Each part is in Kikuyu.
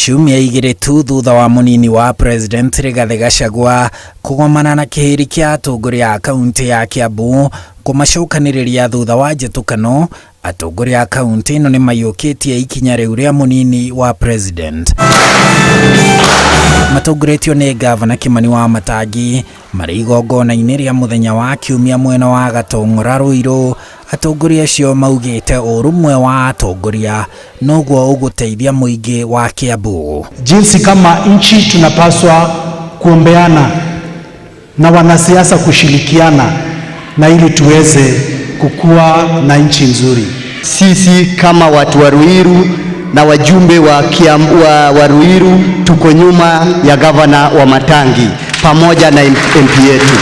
Ciumia igĩrĩ tu thutha wa mũnini wa President Rigathĩ Gachagua kũgomana na kĩhĩri kĩa atongoria a kaunti ya Kiambu kũmacokanĩrĩria thutha wa njĩtũkano, atongoria a kaunti ĩno nĩ maiyũkĩtie ikinya rĩu rĩa mũnini wa President. Matongoretio nĩ Gavana Kimani wa Matangi marĩ igongona-inĩ rĩa mũthenya wa Kiumia mwena wa Gatong'ora Ruiru, atongoria acio maugĩte ũrũmwe wa atongoria noguo ũgũteithia mũingĩ wa Kiambu. Jinsi kama nchi tunapaswa kuombeana na wanasiasa kushirikiana na ili tuweze kukua na nchi nzuri. Sisi kama watu wa Ruiru na wajumbe wa Kiambu wa Ruiru tuko nyuma ya gavana wa Matangi pamoja na MP yetu.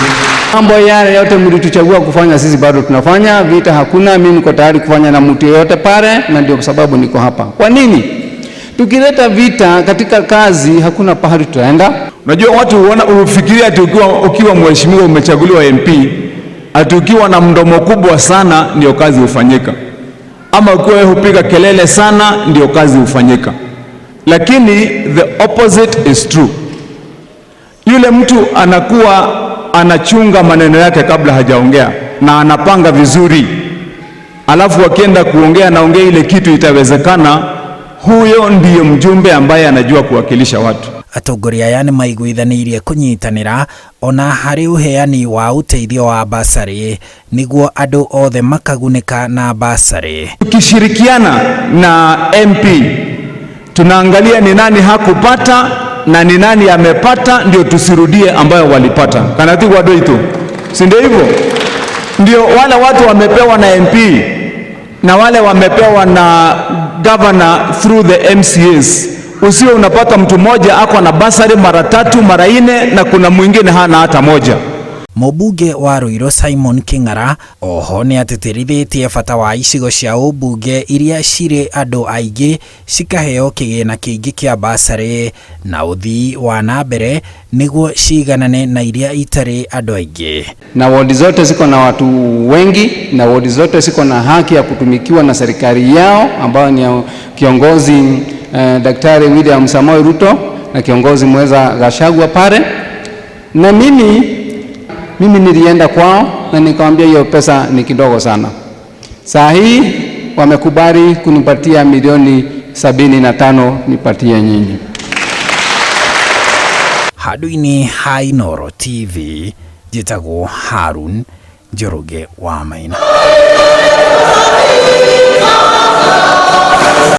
Mambo yale yote mlituchagua kufanya, sisi bado tunafanya. Vita hakuna, mimi niko tayari kufanya na mtu yeyote pale, na ndio sababu niko hapa. Kwa nini? Tukileta vita katika kazi, hakuna pahali tutaenda. Unajua watu huona ufikiria ati ukiwa mheshimiwa umechaguliwa MP, ati ukiwa na mdomo kubwa sana ndio kazi hufanyika, ama ukiwa wewe hupiga kelele sana ndio kazi hufanyika, lakini the opposite is true. Yule mtu anakuwa anachunga maneno yake kabla hajaongea na anapanga vizuri, alafu akienda kuongea naongea ile kitu itawezekana. Huyo ndiyo mjumbe ambaye anajua kuwakilisha watu. Atongoria aya nĩ maiguithanĩirie kũnyitanĩra ona harĩ ũheani wa ũteithio wa basarĩ nĩguo andũ othe makagunĩka na basarĩ. Tukishirikiana na MP tunaangalia ni nani hakupata na ni nani amepata, ndio tusirudie ambayo walipata. Kanati wadoito, si ndio hivyo? Ndio wale watu wamepewa na MP na wale wamepewa na governor through the MCAs. Usio unapata mtu mmoja ako na basari mara tatu mara nne na kuna mwingine hana hata moja. Mũmbunge wa Ruiru Simon King'ara oho nĩ atĩtĩrithĩtie bata wa icigo cia ũmbunge iria cirĩ andũ aingĩ cikaheo kĩgĩna kĩingĩ kĩa basarĩ na ũthii wa na mbere nĩguo ciganane na iria itarĩ andũ aingĩ. Na wodi zote ziko na watu wengi na wodi zote ziko na haki ya kutumikiwa na serikali yao ambayo ni kiongozi Daktari William Samoei Ruto na kiongozi mweza Gachagua pale. Na mimi nilienda kwao na nikamwambia hiyo pesa ni kidogo sana. Saa hii wamekubali kunipatia milioni 75 nipatie nyinyi. Handũ-inĩ ha Inooro TV njĩtagwo Harun Njoroge wa Maina.